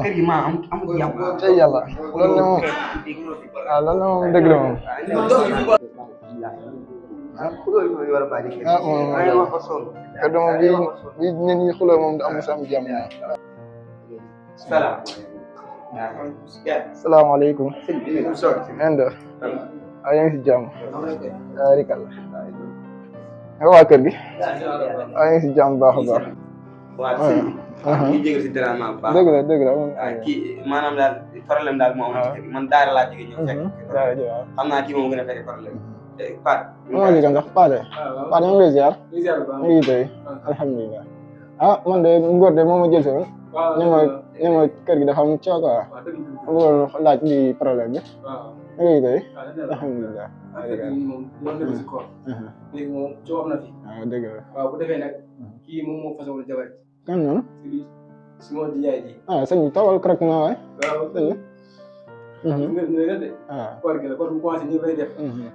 kër gi maa am jàmm. tey yàlla loolu ne moom waaw loolu ne moom dëgg la moom. kër moom bi nit ñi xuloo moom da am sa am jàmm moom. salaamaaleykum. endo waaw yaa ngi si jàmm. waaw rikal nga waa kër gi. waaw yaa ngi si jàmm baax a baax. waaw kii jégal si dérangement bu baax. dëgg la dëgg la. kii maanaam daal problème daal moo am ci kër gi man daara laa jógee ñëw fekk. daara ji waaw. xam naa kii moom gën a fekk problème. Paate. moo ñu sax Paate. Paate ñu ngi lay ziar. ñu ngi tey alhamdulilah. ah man de Ngor de moo ma jël si woon. ne ma kër gi dafa am coow quoi. ma bëggoon laaj li problème bi. ñu ngi tey alhamdulilah. léegi moom coow am na fi. waaw dëgg la. waaw bu defee nag kii moom moo façon jabar kan noonu. si moo di yaay ji. ah sëñ bi tawal correctement waay. waaw sëñ bi. nga de. waaw. koor gi la koor bu commencé ñu fay def.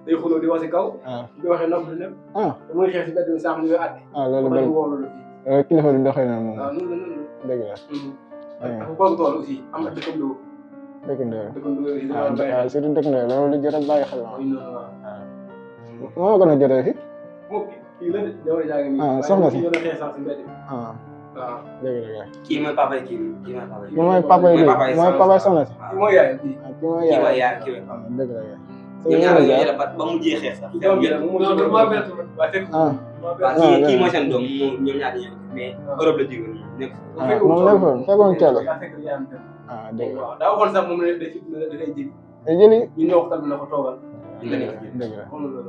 day xuloo di wax si kaw. waaw di waxee nopp lu dem. te muy xeex si mbedd mi sax ñu koy àtte. loolu ba bëri ñu woo loolu fii. kilifa du doxee na moom. waaw noonu la. dëgg la. dafa koor tool aussi am na dëkkandoo. dëkkandoo. dëkkandoo yi waaw surtout dëkkandoo loolu lu jar a bàyyi xel la. waaw moo gën a jotee fi. moom kii la de jamono jaa ngi nii. soxna si waaye ñu doon xeex sax si mbedd mi. waaw dëgg la. kii mooy papa yi kii mooy papa yi. kii mooy papa yi mooy papa soxna si. kii mooy yaay kii. kii mooy kii mooy yaay. yaay kii mooy papa. dëgg la. ñoom ñaar ñoo yore ba mujjee xeex sax. doom bi nag moom moo bett waaye fekk waaw kii mooy seen doom ñoom ñaar ñoo mais Europe la jógee nekk. moom nekk fa fekkoon Thiel. daa fekk yaayam dem. dëgg la. waaw daa waxoon sax moom da day jig te jëli. ñu ñëw waxtaan bi na ko toogal. dëgg la.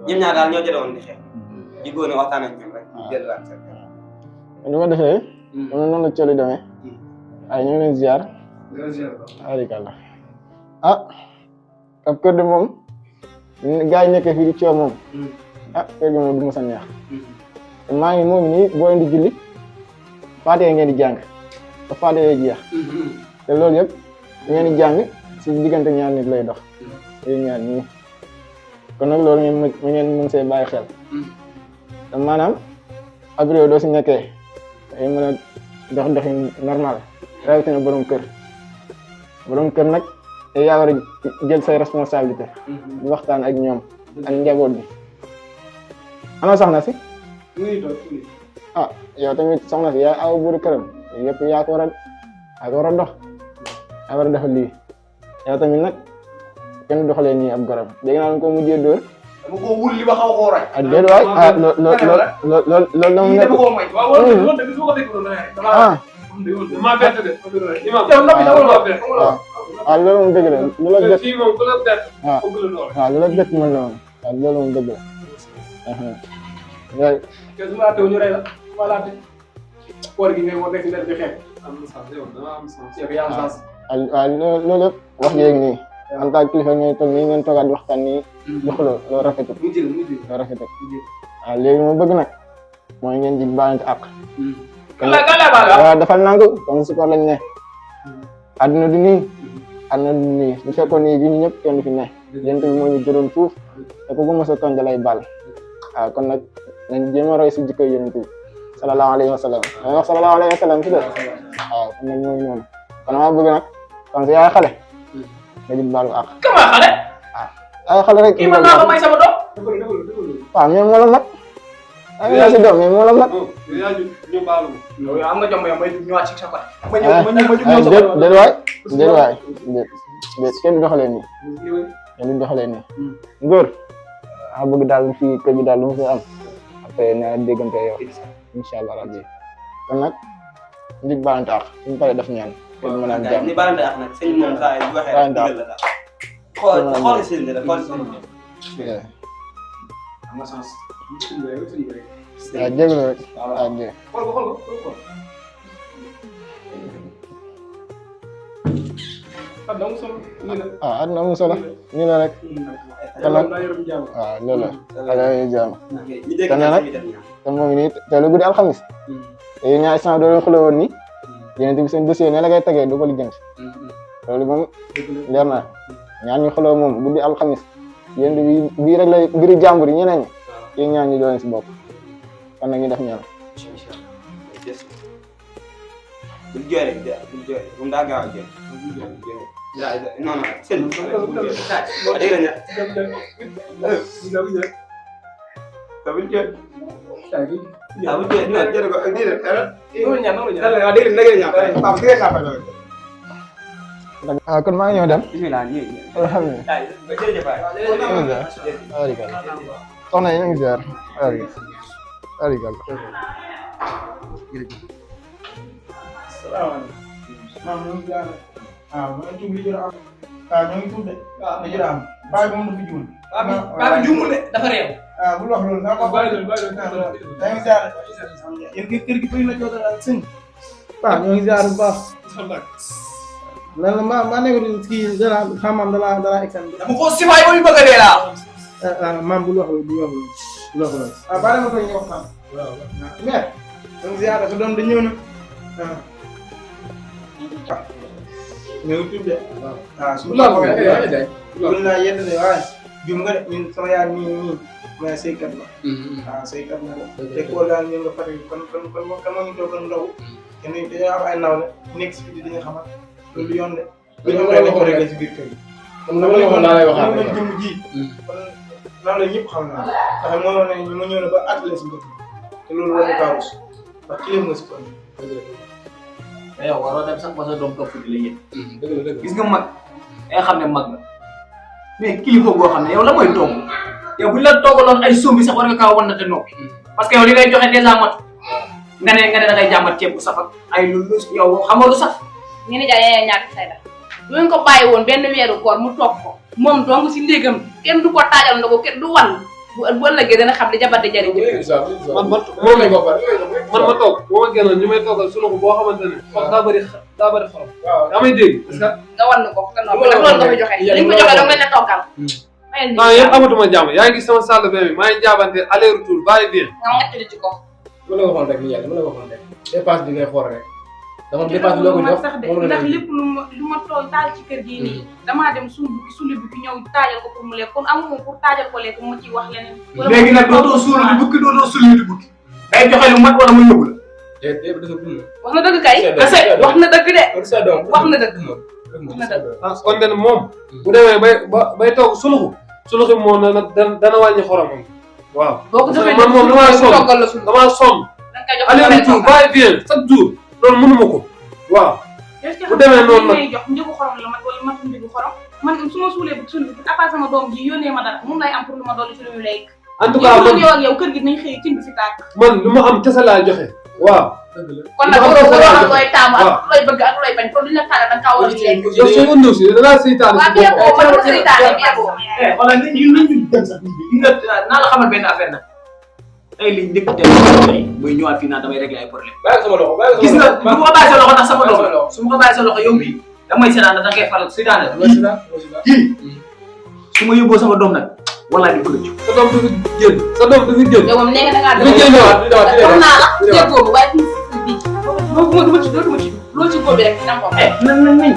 ñoom ñaar daal ñoo jotoon di xeex. di góor ne waxtaan ak ñoom rek. jëlwaat seen li ma defee. noonu la Thiel yi demee. waaye ñu ngi leen ziar. arikalla ab kër de moom gars yi nekkee fii di coow moom kër gi moom du mos a neex maa ngi moom nii boo leen di julli faatee ngeen di jàng te faatee jeex te loolu yëpp ngeen di jàng si diggante ñaar nit lay dox yéen ñaar nii kon nag loolu ngeen mën see bàyyi xel te maanaam ab réew doo si nekkee day mën a dox doxin normal rawatina borom kër nag te yaa war a jël say responsabilité di waxtaan ak ñoom ak njaboot bi ana soxna si yow tamit soxna si yaa aw buuru këram yëpp yaa ko war a dox yaa war a def lii yow tamit nag kenn doxalee nii ab gorom dégg naa ko mujjee dóor dama ko wul li ba xaw koo rey. déedéet waay loolu la mu nekk ko may waaw loolu dëgg su ko dégg loolu dama bett de waaw loolu moom dëgg la lu la bett fii moom ku la bett waaw lu la bett mën na woon waaw loolu moom dëgg la te su ma àtteewu ñu rey la ma laate koor gi ngay war nekk si mbedd bi xeex am na sens yow dama am sens yow yaa am sens waaw loolu lépp wax jeeg nii en tant que kilifa ngeen toog nii ngeen toogaat di waxtaan nii di xuloo loolu rafetul loolu rafetul waaw léegi ma bëgg nag mooy ngeen ji baalante àq waaw dafal nangu comme si ko lañ ne àdduna du nii bu fekkoon nii gi ñu ñëpp kenn du fi ne yéen tamit moo ñu gënoon fuuf te ku ko mos a tooñ da lay baal waaw kon nag nañ jéem a roy si jikko yonent bi sallallahu alayhi wa sallam wax sallallahu alayhi wa sallam si de waaw kon nag mooy noonu kon maa bëgg nag comme si yaay xale nga jig baalu àq xale ay xale rek kii mën naa ko may sama doom waaw mais moo la mag ay si doom mais moo la mag yow am nga jom yow may ñëwaat ci sa côté déet waay kenn du doxalee nii kenn du doxalee nii ngóor a bëgg daal fii kër gi daal lu mu fi am après na déggante yow incha allah rabbi kon nag ndig baalante àq ñu paree def ñaan te mën a am jàmm ni baalante àq nag sëñ moom saa yi waxee rek digal la daal xool seen la xool seen am nga sens waaw jégalu rek waaw jé àdduna amul solo nii la rek kon nag waaw loolu la ala jàmm te ne nag te moom nii te lu guddi alxamis te yéen ñaar instant doo leen xule woon nii yéen bi seen dossier ne la koy tegee du ko lijjanti loolu moom leer na ñaan ñu xuloo moom guddi alxamis yéen bii rek lay mbiri jàmbur yi ñeneen ñi yéen ñaan ñu doon si bopp kon nag ñu def ñaan bul jooy rek bul jooy moom daa gaaw a jooy. non non seen dégg nga bul jooy. bul jooy. bul jooy non jël ko kon maa ngi ñëw dem. bismillah alhamdulilah. soxna yi ñu ngi ziar. salaamaaleykum. maa ngi ziar. maa ngi tuub li jot a am. ñoo ngi tuub de. li jot a am. bàyyi ko moom dafa juum. baa bi juumul de dafa réew. bul wax loolu naa ko bàyyi leen daa ngi ziar. yéen kër gi bëri na coono ak sëñ. waaw ñoo ngi ziar bu baax. lan la maa nekkoon kii dara xamam dara examen. dama ko sifaay ba mu bëgg a dee laa. maam bul wax loolu bul wax loolu. bàyyi ma koy ñëw waxtaan. waaw mais. donc ziar sa doom da ñëw na. ñoo ngi tudd de. waaw su ma ko waxee loolu laa yedd de waaye jum nga de ñun sama yaay nii mais saykat la. waaw saykat la te koo daal ñëw nga Fatick kon moo ñu toogoon ndaw kenn dañoo am ay nawle nekk si biir dañuy xamal loolu yoon de. bu ñu amee dañ ko réglé si biir kër gi. comme dama la waxoon naa lay waxaat rek jëm ji. kon nawle ñëpp xam naa ndax moo ne ma ñëw na ba attelé si mbokk te loolu war na kaarus ndax ci nga si kon. mais yow waroo dem sax ba sa doom topp di la yëg. dëgg gis nga mag ay xam ne mag nga mais kilifa boo xam ne yow la mooy toog yow buñ la toogaloon ay sombi sax war nga kaa wan na te noppi parce que yow li ngay joxe dèjà matu nga ne da ngay jàmbat ceeb bu saf ak ay lu yow xamoo lu saf. ñu ne jaay ñàkk fayda bu ngeen ko bàyyi woon benn weeru koor mu toog ko moom dong si ndégam kenn du ko taajal ndogu kenn du wan bu ëllëgee dana xam ne jabar di jariñ. man ma toog boo ma génnoon ñu may toogal sunu ko boo xamante ne wax daa bëri xorom. waaw daa may dégg. parce que nga wan ko nga noppi nag loolu nga koy joxe. li nga ko joxe dong lañ la toggal. ah yëpp amatuma jàmm yaa ngi gis sama salle de bain bi maa ngi jaabante aller retour bàyyi bien. nga ngacc ci ko. lu la waxoon rek ni yàlla lu la waxoon rek dépense bi ngay xool rek dama dépense loo ko jox moom la ndax lépp lu ma toog taal ci kër gii nii damaa dem suli bukki ñëw taajal ko pour mu lekk kon amuma pour taajal ko lekk mu ciy wax leneen. léegi nag dootoo suulu di bukki dootoo sulu di bukki day joxe lu mat wala mu yóbbu la. wax na dëgg kay. wax na dëgg de. wax na dëgg. ah kon de moom bu demee bay toog suluxu moom dana wàññi xoromam waaw. boo ko defee man moom damaa sonn aller retour bàyyi bien chaque jour loolu mënuma ko waaw. bu demee noonu nag jox njëgu xorom la mat wala matu njëgu xorom man su ma suulee bu suli à part sama doom ji yónnee ma dara mun lay am pour lu ma dolli ci lu ñu lekk. en tout cas man yow ak yow kër gi nañ xëy cin bi fi tàkk. man lu ma am kese laa joxe waaw. kon nag waroo am looy taamu ak looy bëgg ak looy bañ kon duñ la tànn da nga kaa war a lekk. yow soo ko ndóosi da ngaa seytaane waaw bien boobu man ma seytaane bien boobu. wala nit ñi nañu dem sax nga naa la xamal benn affaire nag ay liñ njëkk te muy ñëwaat fii naan damay régler ay problème gis nga bu ma bàyyi sa loxo ndax sama doom su ma ko bàyyi sa loxo yow bii damay seetaan da ngay faral seytaane kii su ma yóbboo sama doom nag wallaay di ko rëccu sa doom du fi génn sa doom du fi génn. yow moom nee nga da ngaa wax naa la déggoo bu waaye fii duma ci loo ci góob rek dina ko nañ